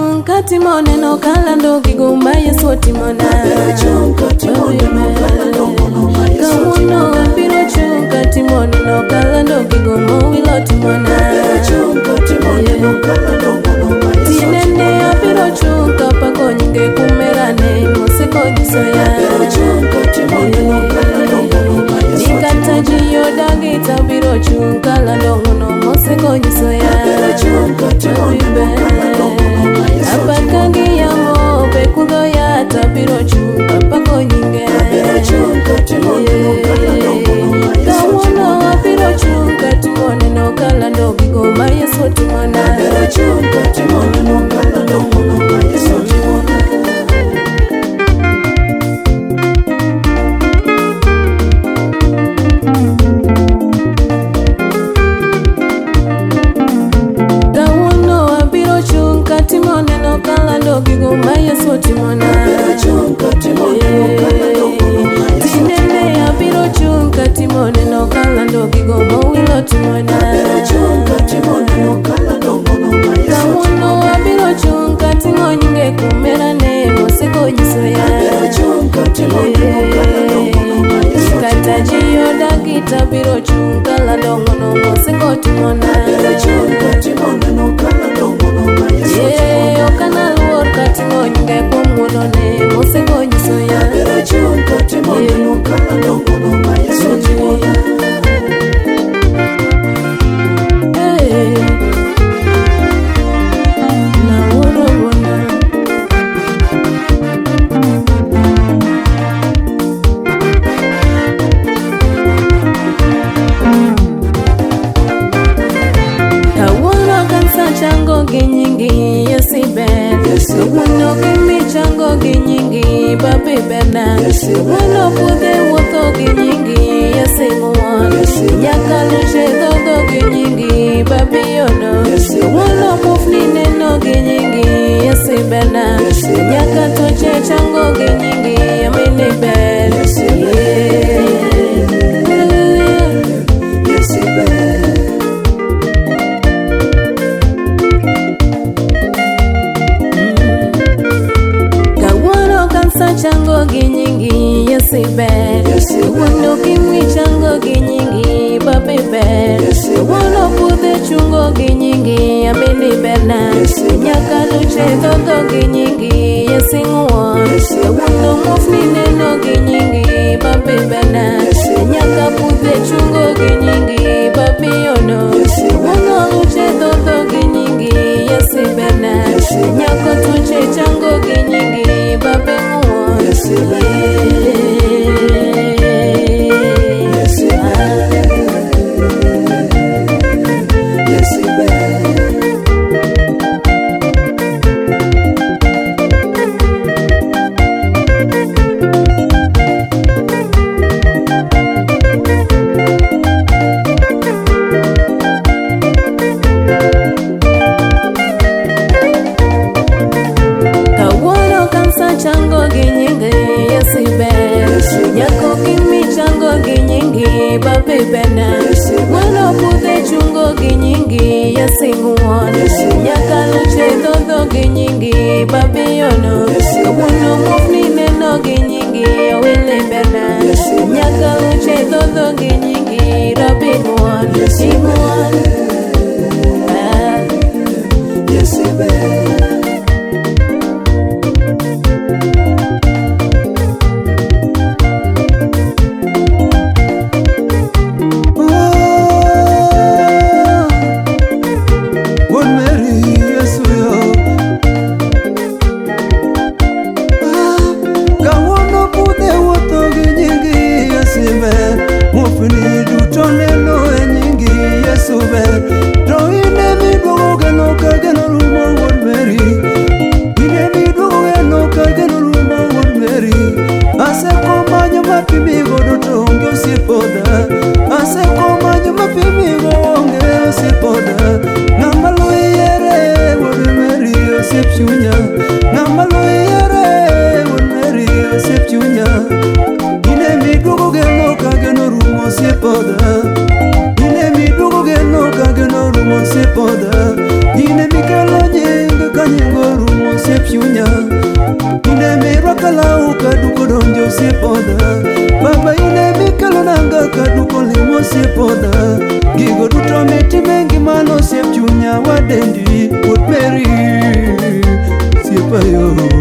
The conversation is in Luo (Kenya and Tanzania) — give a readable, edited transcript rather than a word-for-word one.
chung' katimo neno kalando gigo ma Yesu otimona. Kawuono abiro chung' katimo neno kalando gigo mowilo timona. Tinende abiro chung' kapako nyinge kumerane mosekonyisoya. Nikata ji odagi tabiro chung' kalando ng'uono mosekonyisoya. Apaka gi yamo be kudho ya tabiro chung' kapako nyinge. Kawuono abiro chung' katimo neno kalando gigo ma Yesu otimona. Kawuono abiro chung' katimo neno kalando gigo ma Yesu otimona. Tinende abiro chung' katimo neno kalando gigo mowilo timona. Kawuono abiro chung' kating'o nyinge kumerane mosekonyisoya. Kata ji odagi tabiro chung' kalando ng'uono mosekotimona. Ok analuor kating'o nyinge kuom ng'uonone mosekonyisoya. Nawuoro wuona. Kawuono kanisa chango gi nyingi Yesu ber. Kawuono kimi chango gi nyingi Babi berna. Kawuono puodhe wuotho gi nyingi Yesu ng'uon. Nyaka luche dhodho gi nyingi Babi yono. Kawuono muofni neno gi nyingi Yesu berna. Nyaka toche chango gi nyingi Amini ber. Hallelujah. Kawuono kanisa chango gi nyingi Yesu ber. Kawuono kimwi chango gi nyingi Babi ber. Kawuono puodhe chungo gi nyingi Amini berna. Nyaka luche dhodho gi nyingi Yesu ng'uon. Kawuono muofni neno gi nyingi Babi berna. Nyaka puodhe chungo gi nyingi Babi yono. Kawuono luche dhodho gi nyingi Yesu berna. Nyaka tuoche chango gi nyingi Babi ng'uon. Kawuono kanisa chango gi nyingi Yesu ber. Nyako kimi chango gi nyingi Babi berna. Kawuono pudhe chungo gi nyingi Yesu ng'uon. Nyaka luche dhodho gi nyingi Babi yono. Kawuono muofni neno gi nyingi Awili berna. Nyaka luche dhodho gi nyingi Rabi ng'uon. Ing'uon. Wuod Mary, Yesu yo. Kawuono pudhe wuotho gi nyingi Yesu ber. Muofni duto neno e nyingi Yesu ber. To in emiduogo geno ka geno rumo Wuod Mary. In emiduogo geno ka geno rumo Wuod Mary. Asekomanyo mapimigo duto onge osiepoda. Asekomanyo mapimigo onge osiepoda. Ng'ama loyiere Wuod Mary osiep chunya. Ng'ama loyiere Wuod Mary osiep chunya. In emiduogo geno ka geno rumo osiepoda. In emiduogo geno ka geno rumo osiepoda. In emikelo nying ka nying orumo. bayo.